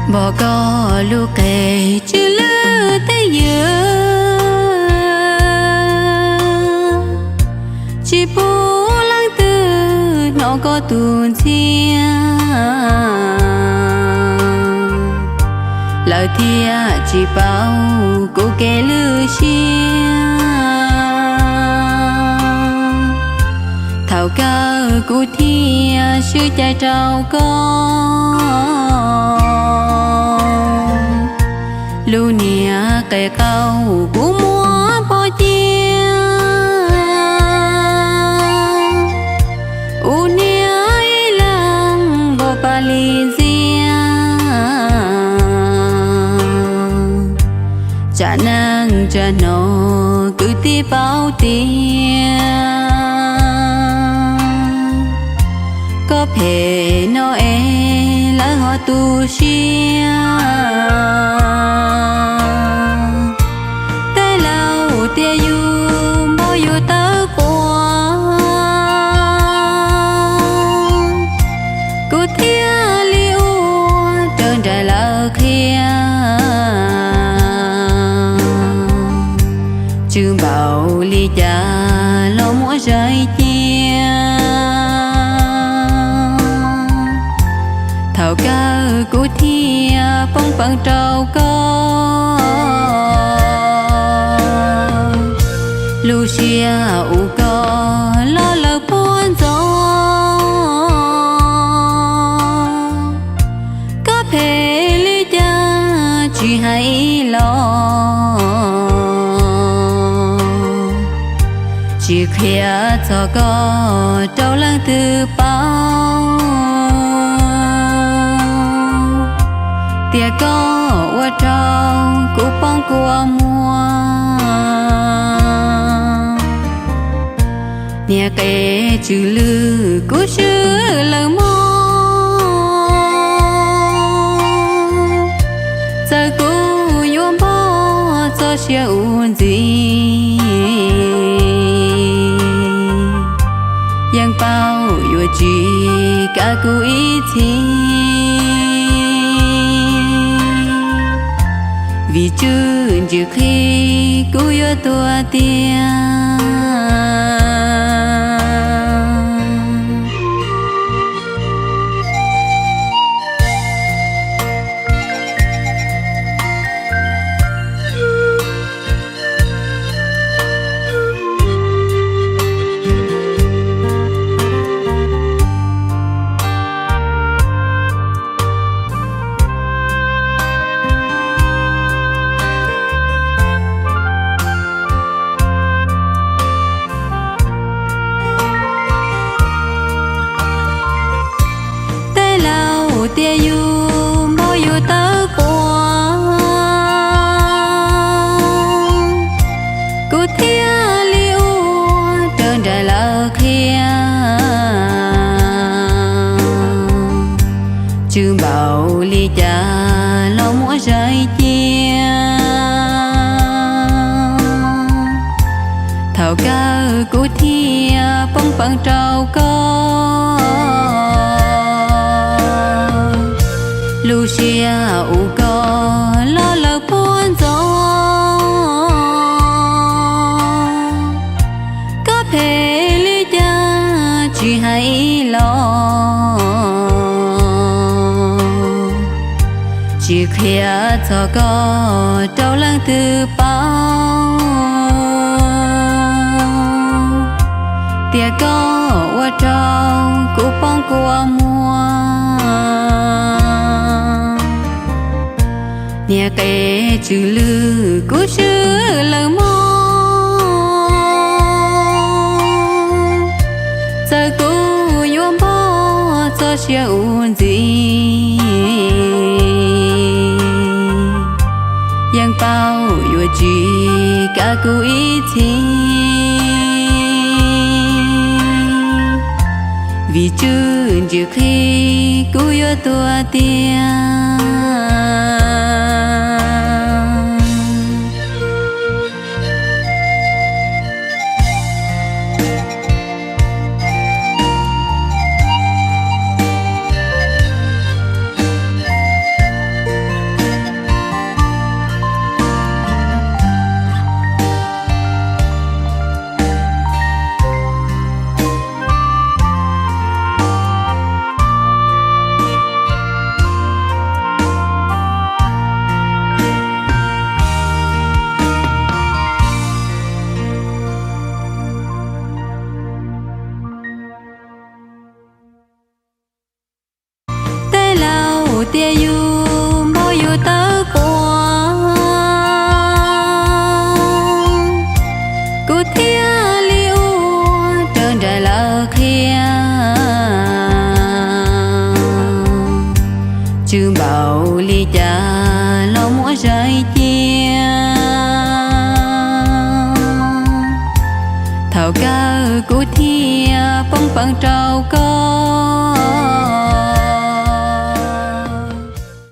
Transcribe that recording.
Npog koj lub qe tsw lwj tej ywm, tsis pub leej twg hnov koj tus ntxhiab, lawv thiaj tsis paub kuv kev lwj siab. Thaum kawg kuv thiaj swb cai rau koj, lub niag qe qaug kuv muab pov cia, ua niag ib leeg npog paj li ntxiag. Tsam neej tsam no kwv tij paub tias koj phem no es lawv ho tu siab. Tej laus tias yus npog yus tawv quas, kuv thiaj li ua raws nraim lawv qhia. Tsw npaum li cas los muab zais cia, thaum kawg kuv thiaj poob peev rau koj. Lub siab uas koj los lawv puab ntxov, koj phem li cas tsis hais ib los, tsis qhia txog koj rau leej twg paub, tias koj ua rau kuv poob kua muag. Niag qe tsw lwj kuv swb lawm mog, txawm kuv yuav npog txoj sia ua ntxiv, yeej paub yuav tsis kav kuv ib txhis, vim tswj ntsim qhib kuv yuav tuag tiag. Tej laus tias yus npog yus tawv quas, kuv thiaj li ua raws nraim lawv qhia. Tsw npaum li cas los muab zais cia, thaum kawg kuv thiaj poob peev rau koj. Lub siab uas koj los lawv puab ntxov, koj phem li cas tsis hais ib los, tsis qhia txog koj rau leej twg paub, tias koj ua rau kuv poob kua muag. Niag qe tsw lwj kuv swb lawm mog, txawm kuv yuav npog txoj sia ua ntxiv, yeej paub yuav tsis kav kuv ib txhis, vim tswj ntsim qhib kuv yuav tuag tiag.